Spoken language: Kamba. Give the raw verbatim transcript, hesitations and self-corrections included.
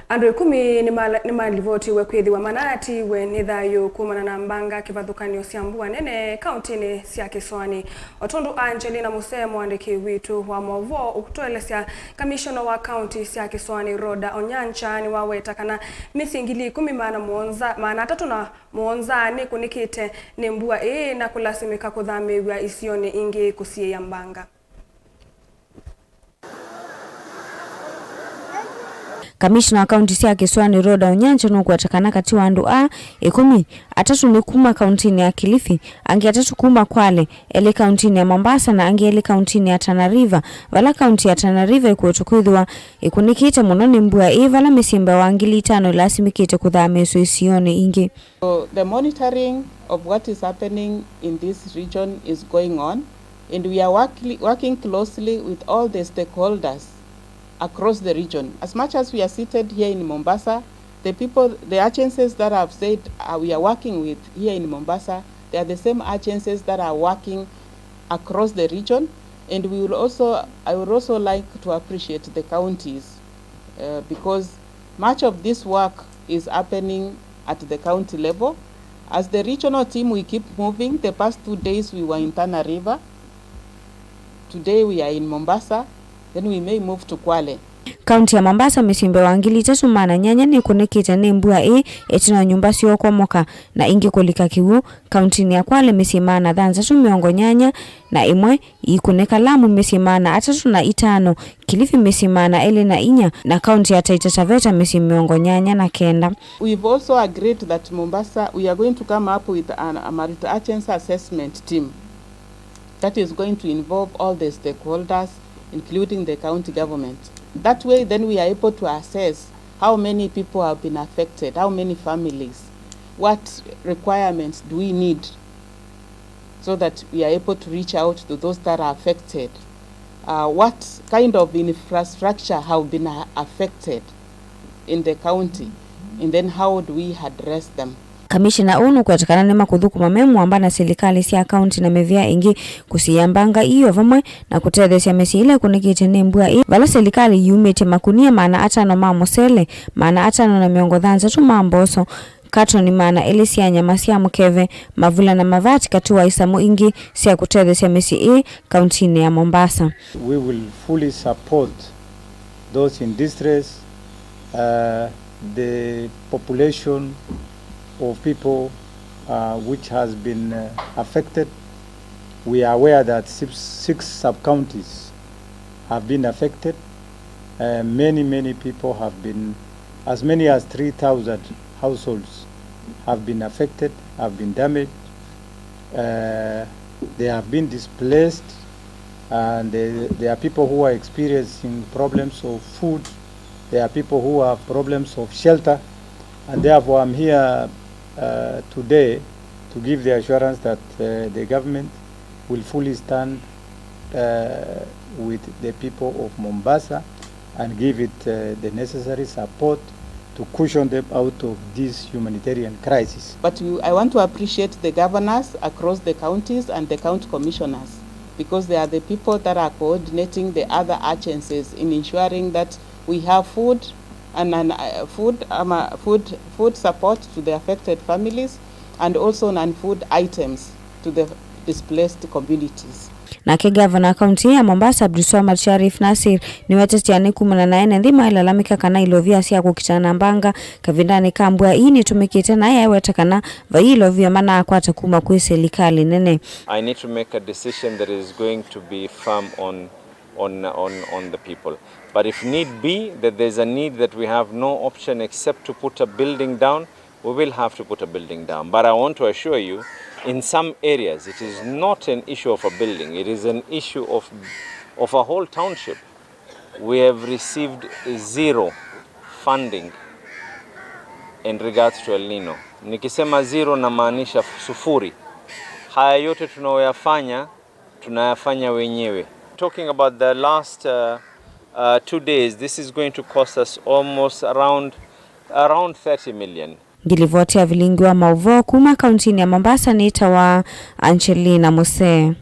Andũ ĩkũmi nĩmala-, nĩmalivotiwe kwĩthĩwa manatiwe nĩ thayũ kumana na mbanga kĩvathũkany'o sya mbua nene kauntinĩ sya Kĩsoanĩ. O tondũ Angelina Musee, mũandĩki witũ wa maũvoo ũkũtũelesya, kamishona wa kaunti sya Kĩsoanĩ Rhoda Onyancha nĩwaweta kana mĩsyĩ ngili ĩkũmi maana mũonza, maana atatũ na mũonza nĩkũnĩkĩte nĩ mbua ĩĩ na kũlasimĩka kũthamĩĩw'a isionĩ ingĩ kũsiĩĩa mbanga. Kamishna wa kaunti sya Kĩsoanĩ Rhoda Onyancha nũkweta kana katĩ wa andũ aa ĩkũmi, atatũ nĩ kuma kauntinĩ ya Kilifi, angĩ atatũ kuma Kwale, elĩ kauntinĩ ya Mombasa na angĩ elĩ kauntinĩ ya Tana River, vala kaunti ya Tana River ĩkwetwa kwĩthĩwa ĩkũnĩkĩte mũno nĩ mbua ĩĩ, vala mĩsyĩ mbee wa ngili itano ĩlasimĩkĩte kũthamĩĩswa isionĩ ingĩ. So the monitoring of what is happening in this region is going on, and we are work-, working closely with all the stakeholders across the region. As much as we are seated here in Mombasa, the people, the agencies that I've said, uh, we are working with here in Mombasa, they are the same agencies that are working across the region, and we will also, I would also like to appreciate the counties, uh, because much of this work is happening at the county level. As the regional team, we keep moving. The past two days we were in Tana River. Today we are in Mombasa. Then we may move to Kwale. Kaunti ya Mombasa, mĩsyĩ mbee wa ngili itatũ maana nyanya nĩkũnĩkĩte nĩ mbua ĩĩ ĩtina wa nyũmba syoo kwomoka na ingĩ kũlika kĩw'ũ. Kauntinĩ ya Kwale, mĩsyĩ maana thanthatũ mĩongo nyanya na ĩmwe iikũnĩka. Lamu, mĩsyĩ maana atatũ na itano. Kilifi, mĩsyĩ maana elĩ na inya, na kaunti ya Taita Taveta, mĩsyĩ mĩongo nyanya na kenda. We've also agreed that Mombasa, we are going to come up with an, a multi-agency assessment team that is going to involve all the stakeholders, including the county government. That way, then we are able to assess how many people have been affected, how many families, what requirements do we need so that we are able to reach out to those that are affected. Uh, what kind of infrastructure have been, uh, affected in the county, and then how do we address them? Kamishina ũũ nũkweta kana nĩmakũthũkũma me mũamba na silikalĩ sya kaunti na mĩvĩa ĩngĩ kũsiĩĩa mbanga ii o vamwe na kũtetheesya mĩsyĩ ĩla ĩkũnĩkĩte nĩ mbua ĩĩ, vala silikalĩ yumĩtye makunia maana atano ma mũsele, maana atano na mĩongo thanthatũ ma mboso, katoni maana elĩ sya nyama sya mũkeve, mavula na mavati, katĩ wa isamũ ingĩ sya kũtetheesya mĩsyĩ ĩĩ kauntinĩ ya Mombasa. We will fully support those in distress, uh, the population of people, uh, which has been, uh, affected. We are aware that six, six sub-counties have been affected. Uh, many, many people have been, as many as three thousand households have been affected, have been damaged. Uh, they have been displaced, and they, there are people who are experiencing problems of food. There are people who have problems of shelter, and therefore I'm here, uh, today to give the assurance that, uh, the government will fully stand, uh, with the people of Mombasa and give it, uh, the necessary support to cushion them out of this humanitarian crisis. But we, I want to appreciate the governors across the counties and the county commissioners, because they are the people that are coordinating the other agencies in ensuring that we have food and an, uh, food, um, uh, food, food support to the affected families and also non-food items to the displaced communities. Nake ngavana wa kaunti ya Mombasa, Abdulswamad Sharif Nassir, nĩwetetie nĩ kumana na ene nthĩ mailalamĩka kana ilovia sya kũkitana na mbanga kavindanĩ ka mbua ii nĩtũmĩkĩte, naye aiweta kana vai ilovia manakwata kuma kwĩ silikalĩ nene. I need to make a decision that is going to be firm on, on, on, on the people. But if need be, that there's a need that we have no option except to put a building down, we will have to put a building down. But I want to assure you, in some areas, it is not an issue of a building. It is an issue of, of a whole township. We have received zero funding in regards to El Nino. Nikisema zero, namaanisha sufuri. Haya yote tunayoyafanya, tunayafanya wenyewe. Talking about the last, uh, uh, two days, this is going to cost us almost around, around thirty million. Ngilivoti ya vilingi wa maũvoo kuma kauntinĩ ya Mombasa nĩtawa Angelina Musee.